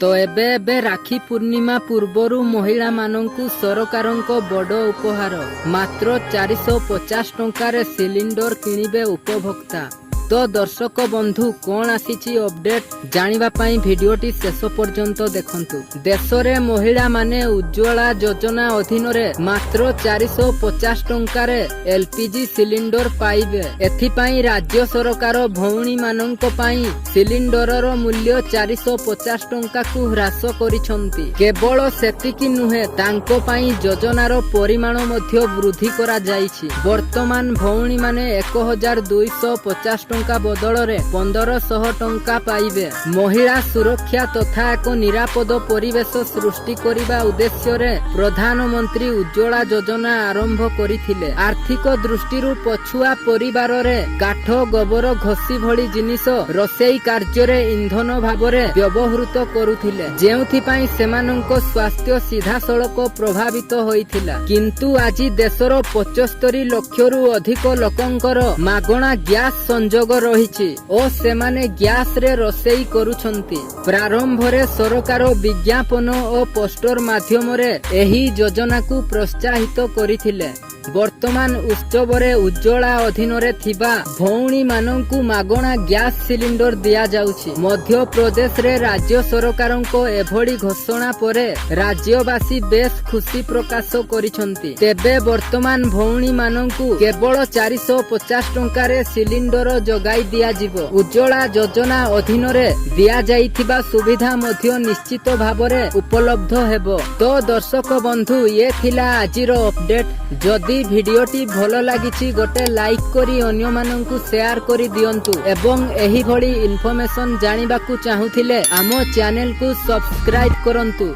ତ ଏବେ ଏବେ ରାକ୍ଷୀ ପୂର୍ଣ୍ଣିମା ପୂର୍ବରୁ ମହିଳାମାନଙ୍କୁ ସରକାରଙ୍କ ବଡ଼ ଉପହାର। ମାତ୍ର 450 ଟଙ୍କାରେ ସିଲିଣ୍ଡର କିଣିବେ ଉପଭୋକ୍ତା। ତ ଦର୍ଶକ ବନ୍ଧୁ, କଣ ଆସିଛି ଅପଡେଟ୍ ଜାଣିବା ପାଇଁ ଭିଡିଓଟି ଶେଷ ପର୍ଯ୍ୟନ୍ତ ଦେଖନ୍ତୁ। ଦେଶରେ ମହିଳାମାନେ ଉଜ୍ଜ୍ୱଳା ଯୋଜନା ଅଧୀନରେ ମାତ୍ର 450 ଟଙ୍କାରେ ଏଲପିଜି ସିଲିଣ୍ଡର ପାଇବେ। ଏଥିପାଇଁ ରାଜ୍ୟ ସରକାର ଭଉଣୀମାନଙ୍କ ପାଇଁ ସିଲିଣ୍ଡରର ମୂଲ୍ୟ 450 ଟଙ୍କାକୁ ହ୍ରାସ କରିଛନ୍ତି। କେବଳ ସେତିକି ନୁହେଁ, ତାଙ୍କ ପାଇଁ ଯୋଜନାର ପରିମାଣ ମଧ୍ୟ ବୃଦ୍ଧି କରାଯାଇଛି। ବର୍ତ୍ତମାନ ଭଉଣୀମାନେ 1250 ଟଙ୍କା ବଦଳରେ 1500 ଟଙ୍କା ପାଇବେ। ମହିଳା ସୁରକ୍ଷା ତଥା ଏକ ନିରାପଦ ପରିବେଶ ସୃଷ୍ଟି କରିବା ଉଦ୍ଦେଶ୍ୟରେ ପ୍ରଧାନମନ୍ତ୍ରୀ ଉଜ୍ଜ୍ୱଳା ଯୋଜନା ଆରମ୍ଭ କରିଥିଲେ। ଆର୍ଥିକ ଦୃଷ୍ଟିରୁ ପଛୁଆ ପରିବାରରେ କାଠ, ଗୋବର, ଘଷି ଭଳି ଜିନିଷ ରୋଷେଇ କାର୍ଯ୍ୟରେ ଇନ୍ଧନ ଭାବରେ ବ୍ୟବହୃତ କରୁଥିଲେ, ଯେଉଁଥିପାଇଁ ସେମାନଙ୍କ ସ୍ୱାସ୍ଥ୍ୟ ସିଧାସଳଖ ପ୍ରଭାବିତ ହୋଇଥିଲା। କିନ୍ତୁ ଆଜି ଦେଶର 75 ଲକ୍ଷରୁ ଅଧିକ ଲୋକଙ୍କର ମାଗଣା ଗ୍ୟାସ ସଂଯୋଗ ରହିଛି ଓ ସେମାନେ ଗ୍ୟାସରେ ରୋଷେଇ କରୁଛନ୍ତି। ପ୍ରାରମ୍ଭରେ ସରକାର ବିଜ୍ଞାପନ ଓ ପୋଷ୍ଟର ମାଧ୍ୟମରେ ଏହି ଯୋଜନାକୁ ପ୍ରୋତ୍ସାହିତ କରିଥିଲେ। ବର୍ତ୍ତମାନ ଉତ୍ସବରେ ଉଜ୍ଜ୍ୱଳା ଅଧୀନରେ ଥିବା ଭଉଣୀମାନଙ୍କୁ ମାଗଣା ଗ୍ୟାସ ସିଲିଣ୍ଡର ଦିଆଯାଉଛି। ମଧ୍ୟପ୍ରଦେଶରେ ରାଜ୍ୟ ସରକାରଙ୍କ ଏଭଳି ଘୋଷଣା ପରେ ରାଜ୍ୟବାସୀ ବେଶ ଖୁସି ପ୍ରକାଶ କରିଛନ୍ତି। ତେବେ ବର୍ତ୍ତମାନ ଭଉଣୀମାନଙ୍କୁ କେବଳ 450 ଟଙ୍କାରେ ସିଲିଣ୍ଡର ଯୋଗାଇ ଦିଆଯିବ। ଉଜ୍ଜ୍ୱଳା ଯୋଜନା ଅଧୀନରେ ଦିଆଯାଇଥିବା ସୁବିଧା ମଧ୍ୟ ନିଶ୍ଚିତ ଭାବରେ ଉପଲବ୍ଧ ହେବ। ତ ଦର୍ଶକ ବନ୍ଧୁ, ଇଏ ଥିଲା ଆଜିର ଅପଡେଟ୍। ଯଦି ଭିଡିଓଟି ଭଲ ଲାଗିଛି, ଗୋଟେ ଲାଇକ୍ କରି ଅନ୍ୟମାନଙ୍କୁ ସେୟାର କରି ଦିଅନ୍ତୁ ଏବଂ ଏହିଭଳି ଇନଫର୍ମେସନ ଜାଣିବାକୁ ଚାହୁଁଥିଲେ ଆମ ଚ୍ୟାନେଲକୁ ସବସ୍କ୍ରାଇବ କରନ୍ତୁ।